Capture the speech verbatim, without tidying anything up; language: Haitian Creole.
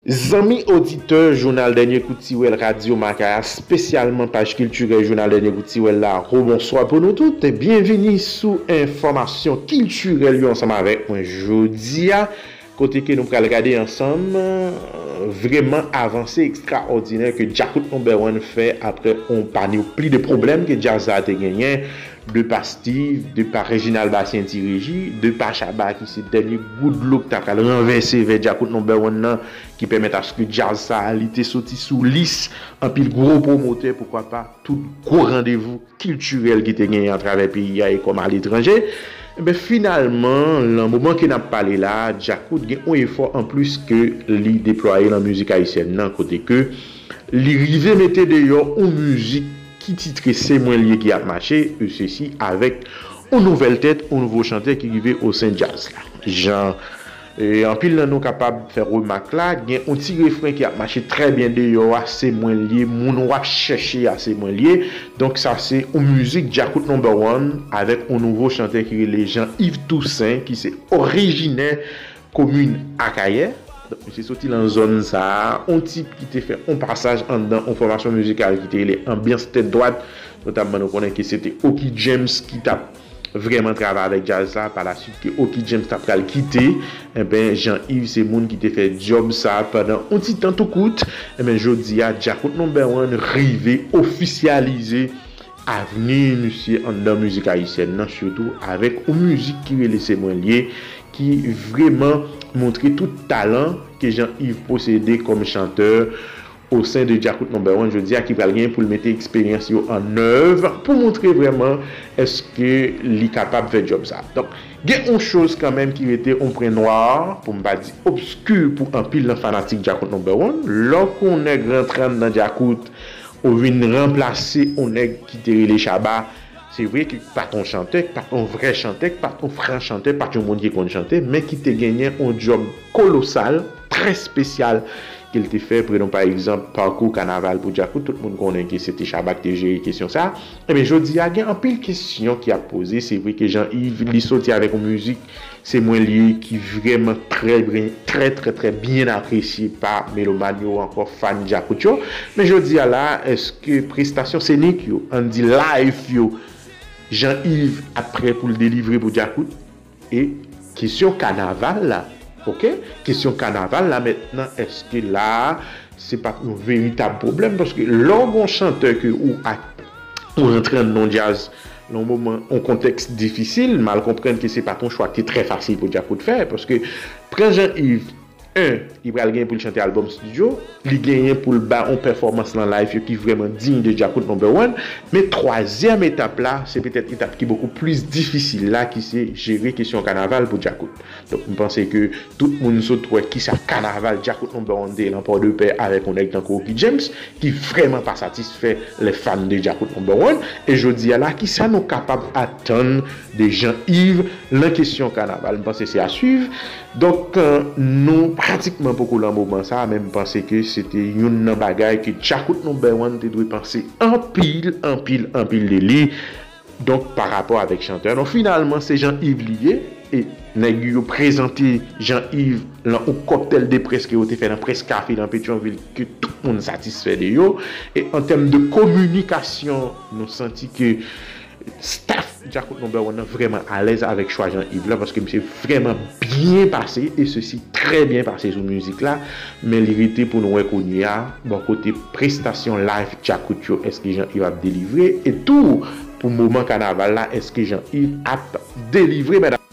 Zanmi oditè Jounal Dènye Kout Tiwèl Radyo Makaya, espesyalman paj kiltirèl Jounal Dènye Kout Tiwèl la, rebonswa pou nou tout. Byenvini sou enfòmasyon kiltirèl yo ansanm avèk mwen jodi a, kote ke nou pral gade ansanm, euh, vrèman avanse ekstraòdinè ke Djakout Number One fè apre on pami pli de pwoblèm ke djaz la te genyen, de pa Steve, de pa Reginald Bastien Ti Reji, de pa Shabba ki se dènye gout dlo ki ta pral ranvèse vè Djakout Number One nan, ki pèmèt aske djaz sa a, li te soti sou lis anpil gwo pwomotè, poukwa pa tout gwo randevou kiltirèl ki te genyen atravè peyi a e kòm aletranje. Enben, finalman, lan moman ke n ap pale la, Djakout gen on efò anplis ke li deplwaye lan mizik ayisyèn nan, kote ke li rive mete deyò on mizik ki titre Se Mwen L Ye ki ap mache, e sesi avèk on nouvèl tèt, on nouvo chantè ki rive o sen djaz la. Jan, e, anpil nan nou kapab fè remak la, gen on ti refren ki ap mache trè byen deyò a, Se Mwen L Ye, moun w ap chèche a, Se Mwen L Ye. Donk sa se on mizik Djakout Number One avèk on nouvo chantè ki rele Jean Yves Toussaint, ki se orijinè komin Akayè. Donk, misye soti lan zòn sa a, on tip ki te fè on pasaj anndan on fòmasyon mizikal ki te rele Anbyans Tèt Dwat. Notamman, nou konnen ke se te Oky James ki t ap vrèman travay avèk djaz la. Pa la swit ke Oky James t ap pral kite, enben, Jean Yves se moun ki te fè djòb sa a pandan on ti tan tou kout. Enben, jodi a, Djakout Number One rive ofisyalize avni misye anndan mizik ayisyèn nan, sitou avèk on mizik ki rele Se Mwen L Ye, ki vrèman montre tout talan ke Jean Yves posede kòm chantè o sen de Djakout Number One jodi a, ki pral gen pou l mete eksperyans yo an èv pou montre vrèman èske li kapab fè djòb sa. Donk, gen on choz kanmenm ki rete on pwen nwa, pou m pa di obski pou anpil nan fanatik Djakout Number One. Lè w konn nèg rantre anndan Djakout, ou vin ranplase on nèg ki te rele Shabba. Se vre ke pa t on chantè, pa t on vrè chantè, pa t on fran chantè, pa t yon moun ki konn chante, men ki te genyen on djòb kolosal, trè espesyal, ke l te fè. Prenon pa egzanp pakou kanaval pou Djakout. Tout moun konnen ke se te Shabba ki te jere kesyon sa. Enben, jodi a, gen anpil kesyon ki ap poze. Se vre ke Jean Yves, li soti avèk yon mizik, Se Mwen L Ye, ki vrèman trè, trè, trè, trè byen apresye pa melomàn yo, ankò fan Djakout yo. Men jodi a la, èske prestasyon senik yo, ann di live yo, Jean Yves ap prè pou l delivre pou Djakout? E kesyon kanaval la, oke? Kesyon kanaval la mentnan, èske la a, se pa t yon veritab pwoblèm? Paske lè w gen yon chantè ke ou ak, ou rantre anndan djaz, nan yon moman, yon kontèks difisil, m al konprann ke se pa t yon chwa ki te trè fasil pou Djakout fè, paske pran Jean Yves, en, li pral gen pou l chante albòm estidyo, li genyen pou l ba yon pèfòmans lan live yo ki vrèman diy de Djakout Number One, men twazyèm etap la, se petèt etap ki bokou plis difisil la, ki se jere kesyon kanaval pou Djakout. Donk, m panse ke tout moun sot wè kisa kanaval Djakout Number One te ye lan Pòdepè avèk yon nèg tankou Oky James, ki vrèman pa satisfè lè fan de Djakout Number One. E jodi a la, kisa nou kapab atann de Jean Yves lan kesyon kanaval? M panse se a swiv. Donk, euh, nou pratikman poko lan moman sa a, men m panse ke se te youn nan bagay ke Djakout Number One te dwe panse anpil, anpil, anpil de li. Donk, pa rapò avèk chantè. Donk, finalman, se Jean Yves li ye. E nèg yo prezante Jean Yves lan yon kòktèl de près ke yo te fè nan Près Café lan Petyonvil, ke tout moun satisfè de yo. E an tèm de kominikasyon, nou santi ke staff Djakout Number One nan vrèman alèz avèk chwa Jean Yves la, paske misye vrèman byen pase, e sesi trè byen pase sou mizik la, men li rete pou nou wè kounye a, bò kote prestasyon live Djakout yo, èske Jean Yves ap delivre? E tou, pou moman kanaval la, èske Jean Yves ap delivre, medam?